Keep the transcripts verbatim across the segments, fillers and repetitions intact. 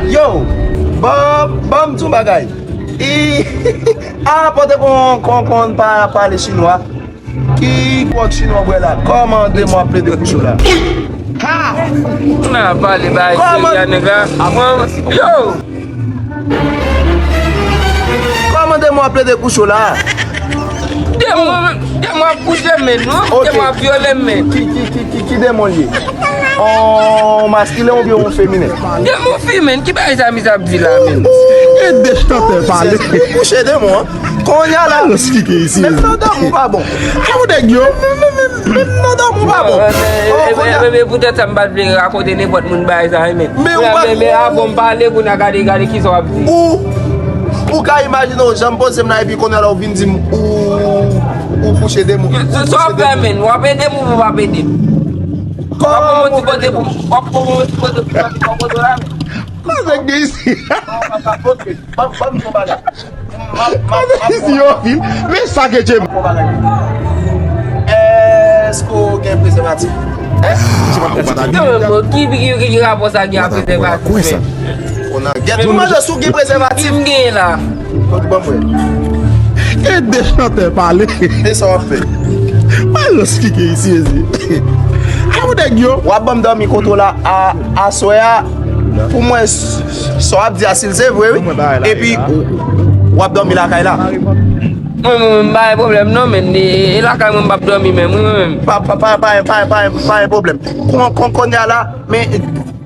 Yo, ban, ban m di w bagay. I, a, pote kon, kon, kon pa pale chinwa. Ki gwòg chinwa w bwè la? Kòman demon ap plede kouche w la? Ha! N a pale bagay serye a, nèg la. Yo! Kòman demon ap plede kouche w la? Demon, demon ap kouche m, men. Ok. Demon ap vyole m, men. Ki, ki, ki, ki, ki demon l ye? On maskilen oubyen on feminen? Demon feminen, ki bagay sa misye ap di la, men? E de chantè pale. Kouche demon an. Kounye a la, menm nan dòmi w pa bon. Aw nèg yo. Menm nan dòmi w pa bon. Kounye a, men poutèt sa m pa t vle rakonte nenpòt moun bagay sa, men. Men avan m pale, kounye a gade, gade kisa w ap di. Ou, ou ka imajine w, jan m poze m la, epi kounye a la, ou vin di m, ou, ou kouche demon. Sa w ap fè, men? W ap ede m ou w ap ede m? W ap pran yon ti kote pou, w ap pran yon ti kote pou sòti bò kote w la, men? Kote k gen isi? Kote k gen isi yo vin? Men sa ke Dje. Èske w gen prezèvatif? Ki, ki, ki, ki rapò sa gen ak prezèvatif, men? Ou nan gèt pou manje sou gen prezèvatif. Ki m genyen la? Fòk ban mwen. E de chantè pale. E sa w ap fè? Balans ki gen isi, isi. Aw nèg yo. W ap ban m dòmi kote w la a, aswè a. Pou mwen, s-, sa w ap di a, si l se vre, wi. Epi, w ap dòmi lakay la. Mwen, mwen, mwen, m pa gen pwoblèm non, men. E, e lakay mwen, m p ap dòmi menm, wi, mwen menm. Pa, pa, pa, pa, pa, pa, pa gen pwoblèm. Kon, kon, kounye a la, men,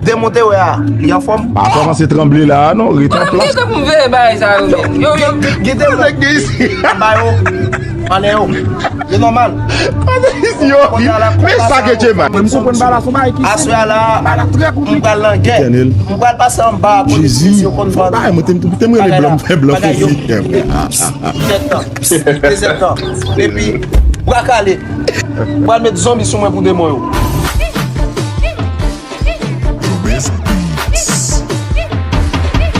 demon te wè a, li anfòm? Pa kòmanse tranble la, non, ret an plas. Mwen, mwen, mwen veye bagay sa yo, men. Yo, yo, gen demon. Nèg gen isi. Anba yo, anlè yo. Yo nòmal. Kote isi yo vin? Men sa ke Dje man. Mwen, m konprann bagay la, se yon bagay ki senp. Aswè a la, m pral nan gè. M pral pase anba kote misye yo konn vann. Bagay, mwen te, te m rele blan, m fè blan fè fi. Dezèdtan. Dezèdtan. Epi, bra kale. M pral met zonbi sou mwen pou demon yo.